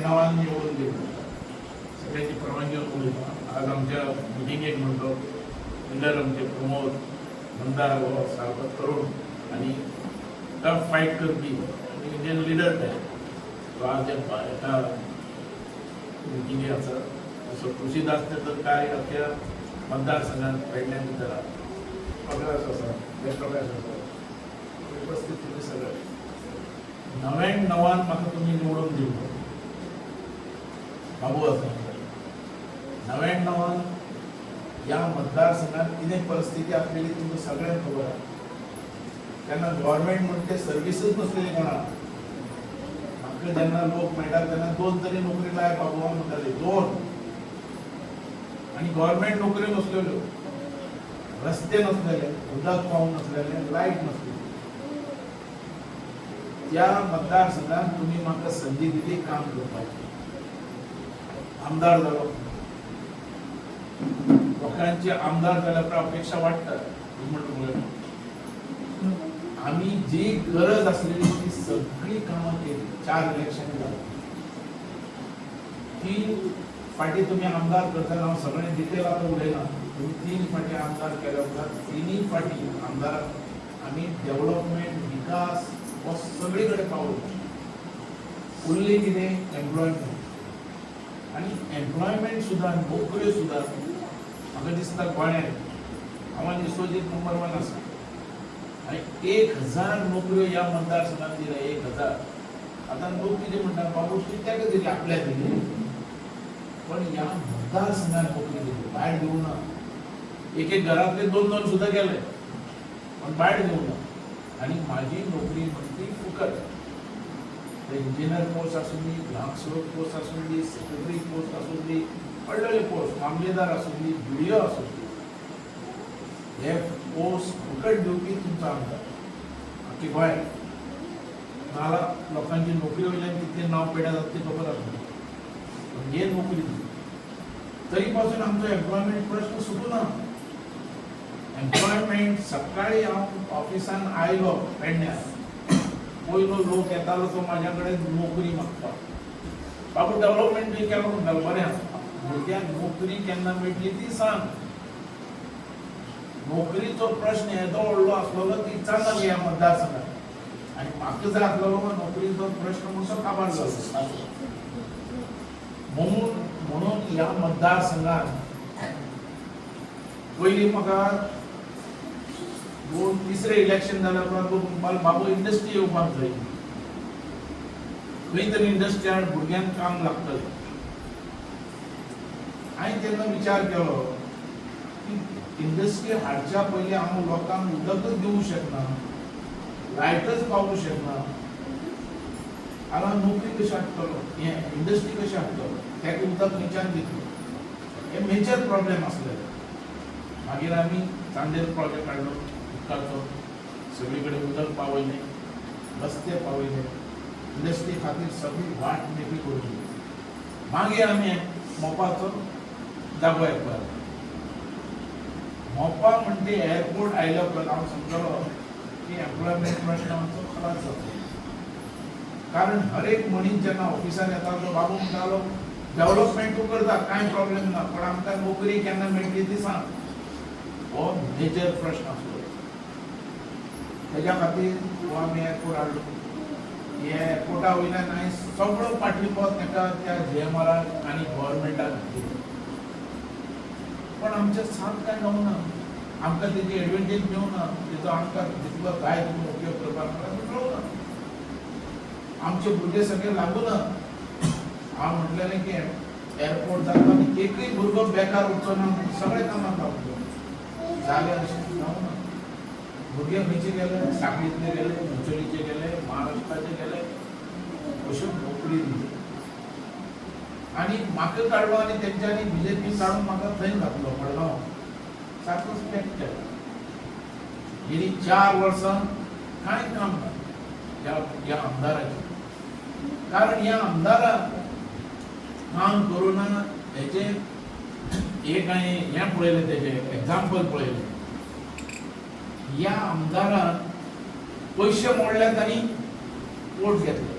णवान निवडून दिलो. सगळ्यांची परवानगी उलयता. आज आमच्या मिटिंगेक म्हणतो लिडर आमचे प्रमोद मंदार हो सारको तरुण आनी टफ फायट करपी आनी इंडियन लिडर ते. तो आज एका मिटिंगे आसा. तसो तुळशीदास तर काय अख्ख्या मतदारसंघात पेडण्या भितर आसा. प्रकाश आसा, जयप्रकाश आसा, उपस्थित तुमी सगळे. 99वान म्हाका तुमी निवडून दिलो. बाबू आसा. 99वान ह्या मतदारसंघात कितें परिस्थिती आसलेली तुमकां सगळ्यांक खबर आसा. तेन्ना गव्हर्मेंट म्हणटे सर्विसूच नसलेली कोणाक. म्हाका जेन्ना लोक मेळटा तेन्ना दोन तरी नोकरी लाय बाबू म्हणटाले, दोन. आनी गव्हर्मेंट नोकऱ्यो नसलेल्यो, रस्ते नसलेले, उदक पावूंक नसलेले, लायट नसलेली. त्या मतदारसंघात तुम्ही म्हाका संधी दिली काम करपाची. आमदार जालो. लोकांचे आमदार जाल्या उपरांत अपेक्षा वाडटात. म्हणटा आमी जी गरज आसलेली ती सगळी कामां केली. चार इलेक्शन जाली, तीन फाटी तुमी आमदार करतना, हांव सगळें डिटेल आतां उलयना, तुमी तीन फाटी आमदार केल्या उपरांत तिनूय फाटी आमदाराक आमी डेव्हलपमेंट, विकास हो सगळे कडेन पावलो. उरली कितें? एम्प्लॉयमेंट. आनी एम्प्लॉयमेंट सुद्दां, नोकऱ्यो सुद्दां म्हाका दिसता गोंयांत हांव आनी विश्वजीत नंबर वन आसा. आनी 1000 नोकऱ्यो ह्या मतदारसंघात दिल्या, 1000. आतां लोक कितें म्हणटा, बाबू कित्याक दिली, आपल्याक दिली. पण ह्या मतदारसंघात नोकरी दिली, भायर दिवंक ना. एक एक घरातले दोन दोन सुद्दां गेले, पण भायर दिवंक ना. आनी माझी नोकरी म्हणटी फुकट. इंजिनियर पोस्ट आसूं दी, ग्रामसेवक पोस्ट आसूं दी, सेक्रेटरी पोस्ट आसूं दी, व्हडले पोस्ट, मामलेदार आसूं दी, बीडीओ आसूं दी, हे पोस्ट फुकट दिवपी तुमचो आमदार आख्खे गोंय. नाल्यार लोकांची नोकरी वयल्यान कितले नांव पेड्यार जाता ती खबर आसा. पण हे नोकरी दिली तरी पासून आमचो एम्प्लॉयमेंट प्रश्न सुटूना. एम्प्लॉयमेंट, सकाळी हांव ऑफिसान आयलो पेडण्यां, पयलो लोक येतालो तो म्हाज्या कडेन नोकरी मागपाक. बाबू, डेव्हलपमेंट बी केलो म्हणटालो, बरें आसा, भुरग्यांक नोकरी केन्ना मेळटली ती सांग. नोकरीचो प्रश्न येदो व्हडलो आसलेलो की विचारना ह्या मतदारसंघात. आनी म्हाका जाय आसलेलो नोकरीचो प्रश्न म्हणून तो काबार जालो. म्हणून म्हणून ह्या मतदारसंघात पयलीं म्हाका दोन तिसरें इलेक्शन जाल्या उपरांत लोक म्हणपाक, बाबू, इंडस्ट्री येवपाक जाय, खंय तरी इंडस्ट्री हाड, भुरग्यांक काम लागतलें. हांवें तेन्ना विचार केलो की इंडस्ट्री हाडच्या पयलीं हांव लोकांक उदकच दिवंक शकना, लायटच पावोवंक शकना, हांगा नोकरी कशी हाडटलो, हें इंडस्ट्री कशी हाडटलो, ताका उदक खंयच्यान दितलो? हे मेजर प्रॉब्लेम आसलेले. मागीर आमी चांदेल प्रोजेक्ट काडलो उदकाचो. सगळी कडेन उदक पावयलें, रस्ते पावयले, इंडस्ट्री खातीर सगळी वाट मेकळी करून दिली. मागीर आमी मोपाचो जागो येवपाक. मोपा म्हणटे एअरपोर्ट आयल्या उपरांत हांव समजलो की एम्प्लॉयमेंट प्रश्न आमचो खलास जातलो. कारण हर एक मनीस जेन्ना ऑफिसान येता तो बाबू म्हणटालो, डेव्हलपमेंट तूं करता, कांय प्रॉब्लेम ना, पण आमकां नोकरी केन्ना मेळटली ती सांग. हो मेजर प्रश्न आसलो. तेज्या खातीर हो आमी एअरपोर्ट हाडलो. हे एअरपोर्टा वयल्यान हांवें सगळो पाठिंबो ताका, त्या जीएमआराक आनी गव्हर्मेंटाक दिलो. पण आमच्या साथ काय जावना, आमकां तेजी एडवांटेज मेळना. तेजो आमकां जितलो जाय तितलो उपयोग करपाक मेळना. आमचे भुरगे सगळे लागूना. हांव म्हटलेलें की एअरपोर्ट जाता आनी एकूय भुरगो बेकार उरचो ना, सगळे कामाक लागतलो. जालें अशें जावना. भुरगे खंयचे गेले? सांगलींतले गेले, चिंचोलीचे गेले, महाराष्ट्राचे गेले. अश्यो नोकरी दिली आनी म्हाका काडलो आनी तेंच्यांनी बीजेपी काडून म्हाका थंय घातलो मडगांव. सारको स्पेक्ट केलो. गेली 4 वर्सां कांय काम ना ह्या ह्या आमदाराचें. कारण ह्या आमदाराक काम करूं ना. हेचें एक हांवें हें पळयलें, तेजें एग्जाम्पल पळयलें. ह्या आमदारान पयशे मोडल्यात आनी वोट घेतले.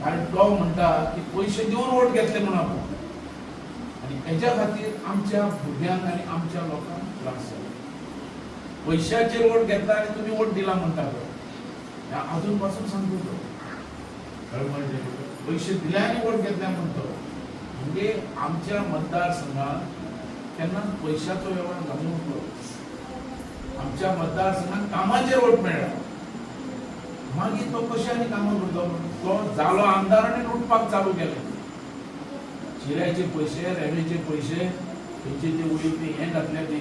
कारण तो म्हणटा की पयशे दिवन वोट घेतले म्हणून आपूण. आनी हेज्या खातीर आमच्या भुरग्यांक आनी आमच्या लोकांक त्रास जालो. पयशाचेर वोट घेतला आनी तुमी वोट दिला म्हणटा तो, अजून पासून सांगतो तो. पयशे दिले आनी वोट घेतले म्हणतो. म्हणजे आमच्या मतदारसंघात केन्ना पयशाचो वेव्हार जावंक नको. आमच्या मतदारसंघात कामाचेर वोट मेळ्ळा. मागीर तो कशें आनी कामां करतो? तो जालो आमदार आनी लुटपाक चालू केलें. चिऱ्याचे पयशे, रेवेचे पयशे, थंयचे ते वयले हें घातले, ते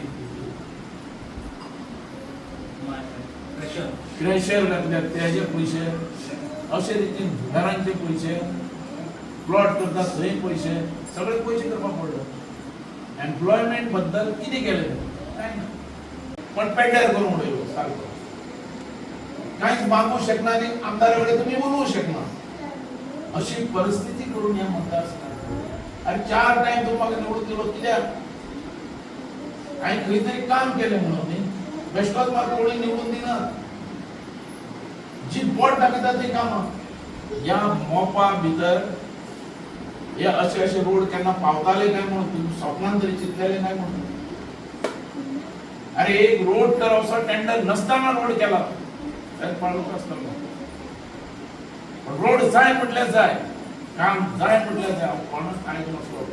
क्रेशर घातल्यात त्याचे पयशे, अशे रितीन जुगारांचे पयशे, प्लॉट करतात थंय पयशे, सगळे पयशे करपाक पडलो. एम्प्लॉयमेंट बद्दल कितें केलें? कांय ना. पण पेड्ड्यार करून उडयलो सारको. कांयच मागूंक शकना आनी आमदारा कडेन तुमी उलोवंक शकना अशी परिस्थिती करून ह्या मतदारसंघात. आनी 4 टायम तूं म्हाका निवडून दिलो कित्याक? हांवें खंय तरी काम केलें म्हणून न्ही. बेश्टोच म्हाका कोणी निवडून दिनात. जी बोट दाखयता ती कामां. ह्या मोपा भितर हे अशे अशे रोड केन्ना पावताले काय म्हणून तुमी स्वप्नान तरी चिंतलेले काय म्हणून. अरे एक रोड तर असो टेंडर नसताना रोड केला त्यात पाळूक आसतलो. पण रोड जाय म्हटल्यार जाय, काम जाय म्हटल्यार जाय. हांव कोणाक कांय नासलो.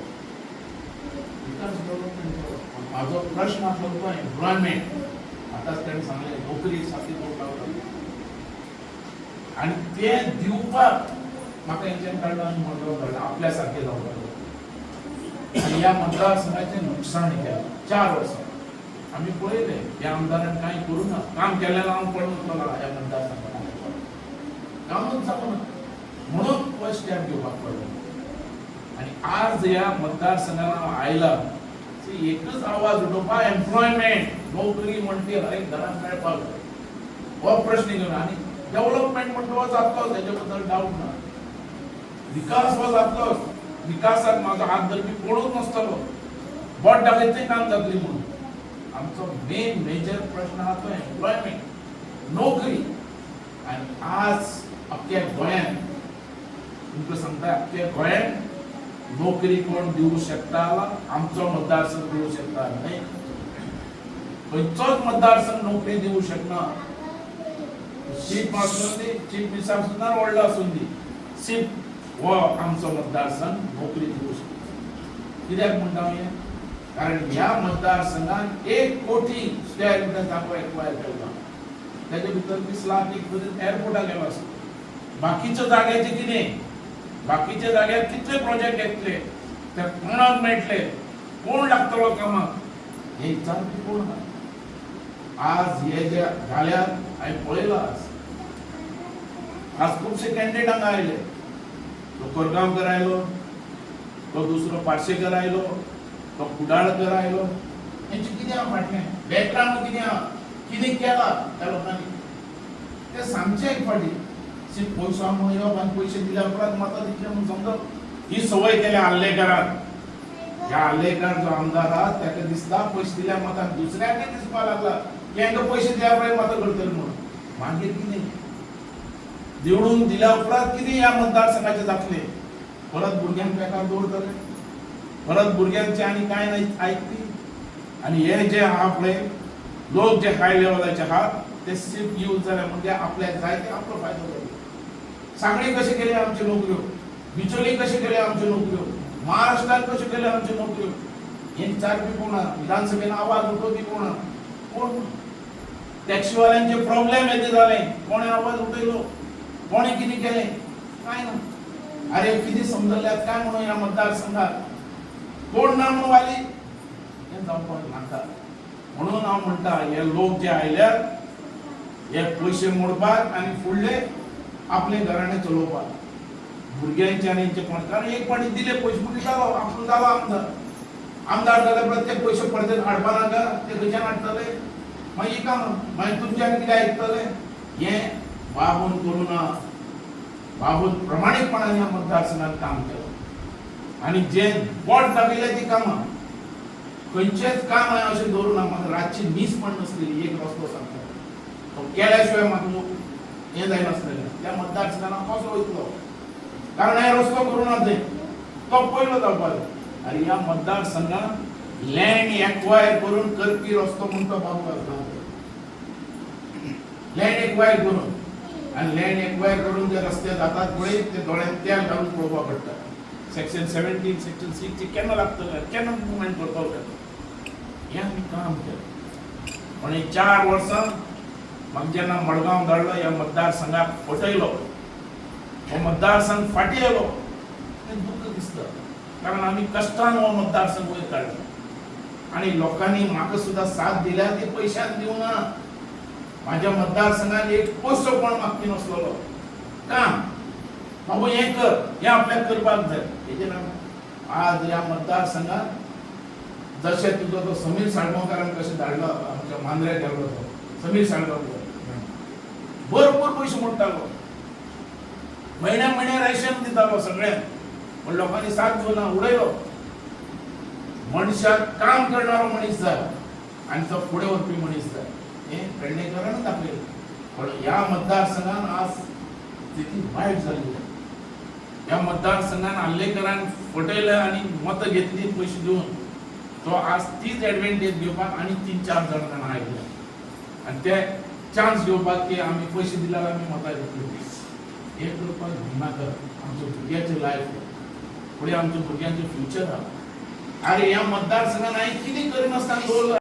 विकास डेव्हलपमेंट. पण म्हाजो प्रश्न आसलो तो एम्प्लॉयमेंट. आतांच ताणें सांगलें नोकरी सारकी बोट लावता आनी तें दिवपाक म्हाका हेंच्यान काडलो आनी मडगांव काडलो आपल्या सारकें जावपाक. आनी ह्या मतदारसंघाचें नुकसाण केलें 4 वर्सां. आमी पळयलें ह्या आमदारान कांय करूं ना. काम केल्ल्यान हांव पडून वतलो ह्या मतदारसंघात, कामूच जावं ना म्हणून फर्स्ट स्टेप घेवपाक पडलो. आनी आज ह्या मतदारसंघात हांव आयला एकच आवाज उठोवपा, एम्प्लॉयमेंट, नोकरी म्हणटी हरेक घरांत मेळपाक जाय हो प्रश्न घेवन. आनी डेव्हलपमेंट म्हणटा हो जातलो, तेजे बद्दल डावट ना. विकास हो जातलोच. विकासाक म्हाजो हात धरपी कोणूच नासतलो. बोट दाखयत थंय काम जातली म्हणून. आमचो मेन मेजर प्रश्न आहा तो एम्प्लॉयमेंट, नोकरी. आनी आज अख्ख्या गोंयांत तुमकां सांगता, अख्ख्या गोंयांत नोकरी कोण दिवंक शकता? आमचो मतदारसंघ दिवंक शकता न्हय. खंयचोच मतदारसंघ नोकरी दिवंक शकना. चीफ आसून दी, चीफ मिनिस्टर आसून ना व्हडलो आसून दी, सिर्फ हो आमचो मतदारसंघ नोकरी दिवंक शकता. कित्याक म्हणटा हांव हें? कारण ह्या मतदारसंघात 1 कोटी स्क्वेअर मिटर जागो एक्वायर केला. त्याच्या भितर 20 लाख एक एअरपोर्टाक गेलो आसा. बाकीच्या जाग्याचे कितें? बाकीच्या जाग्यार कितले प्रोजेक्ट येतले, ते कोणाक मेळटले, कोण लागतलो कामाक, हे विचारपी कोण ना. आज हे जे जाल्यार हांवें पळयलां. आज आज खुबशे कॅन्डिडेट हांगा आयले. तो कोरगांवकर आयलो, तो दुसरो पार्सेकर आयलो, तो कुडाळकर आयलो. हेंचे कितें आहा फाटलें बॅकग्रावंड, कितें आहा, कितें केलां त्या लोकांनी ते सांगचें एक फावटी. सिर्फ पयसो म्हणून येवप आनी पयशे दिल्या उपरांत मतां दितले म्हणून समजप ही संवय केल्या आर्लेकारान. ह्या आर्लेकार जो आमदार आहा ताका दिसता पयशे दिल्या मतां, दुसऱ्यांकय दिसपाक लागला की हांकां पयशे दिल्या उपरांत मतां करतले म्हणून. मागीर कितें निवडून दिल्या उपरांत कितें ह्या मतदारसंघाचें जातलें? परत भुरग्यांक बेकार दवरतले, परत भुरग्यांचे आनी कांय नाही आयकपी. आनी हे जे आहा पळय लोक जे हाय लेवलाचे आहात ते सिर्फ यूज जाले म्हणजे आपल्याक जाय ते आपलो फायदो जातलो. सांगणे कशे केले आमच्यो नोकऱ्यो, बिचोली कशे केले आमच्यो नोकऱ्यो, महाराष्ट्रात कश्यो केल्यो आमच्यो नोकऱ्यो, हे विचारपी कोण आहा? विधानसभेन आवाज उठोवपी कोण आहा? कोण? टॅक्सीवाल्यांचे प्रॉब्लेम येते जाले, कोणें आवाज उठयलो? कोणें कितें केलें? कांय ना. अरे कितें समजल्यात काय म्हणून ह्या मतदारसंघात कोण ना म्हणून वाली हें जावपाक नाका. म्हणून हांव म्हणटा, हे लोक जे आयल्यात हे पयशे मोडपाक आनी फुडले आपले घराणें चलोवपाक, भुरग्यांचे आनी हेंचे कोण. कारण एक फावटी दिले पयशे म्हणजे जालो, आपूण जालो आमदार. आमदार जाल्या उपरांत ते पयशे परते हाडपा नाका? ते खंयच्यान हाडटले मागीर? काम मागीर तुमच्यान कितें आयकतले? हें बाबून करूं ना. बाबून प्रमाणीकपणान ह्या मतदारसंघात काम केलां आनी जे बोट दाखयलें ती कामां, खंयचेच काम हांवें अशें दवरूं ना. म्हाका रातची न्हीद पण नासलेली. एक रस्तो सांगता, तो केल्या शिवाय म्हाका हें जायनासलेलें. त्या मतदारसंघान हांव कसो वयतलो? कारण हे रस्तो करूं ना थंय तो पयलो जावपाक जाय. आनी ह्या मतदारसंघात लँड एक्वायर करून करपी रस्तो म्हूण तो बाबू घालता, लँड एक्वायर करून. आनी लँड एक्वायर करून जे रस्ते जातात पळय ते दोळ्यांत तेल घालून पळोवपाक पडटा. सेक्शन 17, सेक्शन 6 केन्ना लागतले, केन्ना मुवमेंट करपाक जाय, हें आमी काम केलें. पण ही 4 वर्सां म्हाका जेन्ना मडगांव धाडलो, ह्या मतदारसंघाक फटयलो, हो मतदारसंघ फाटीं येयलो, तें दुख्ख दिसता. कारण आमी कश्टान हो मतदारसंघ वयर काडलो आनी लोकांनी म्हाका सुद्दां साथ दिल्या ती पयशान दिवना. म्हाज्या मतदारसंघात एक पयसो कोण मागपी नासलेलो. काम बाबू हें कर, हें आपल्याक करपाक जाय. हेजेर आमी आज ह्या मतदारसंघात जशें तुजो तो समीर साळगांवकारान कशें धाडलो, आमच्या मांद्र्या गेल्लो तो समीर साळगांवकार भरपूर पयशे मोडटालो, म्हयन्या म्हयन्या रेशन दितालो सगळ्यांक, पण लोकांनी साथ दिवना, उडयलो. मनशाक काम करणारो मनीस जाय आनी तो फुडें वचपी मनीस जाय, हें पेडणेकरानच दाखयलें. पण ह्या मतदारसंघान आज स्थिती वायट जाल्ली आसा. ह्या मतदारसंघान आर्लेकरान फटयलें आनी मतां घेतली पयशे दिवन, तो आज तीच एडवांटेज घेवपाक आनी 3-4 जाण आयले आनी ते चान्स घेवपाक की आमी पयशे दिल्यार आमी मतां घेतली. हें करपाक घेवनाका. आमच्या भुरग्याचें लायफ, फुडें आमच्या भुरग्यांचें फ्युचर आहा. अरे, ह्या मतदारसंघान हांवें कितें करिनासतना दवरलां.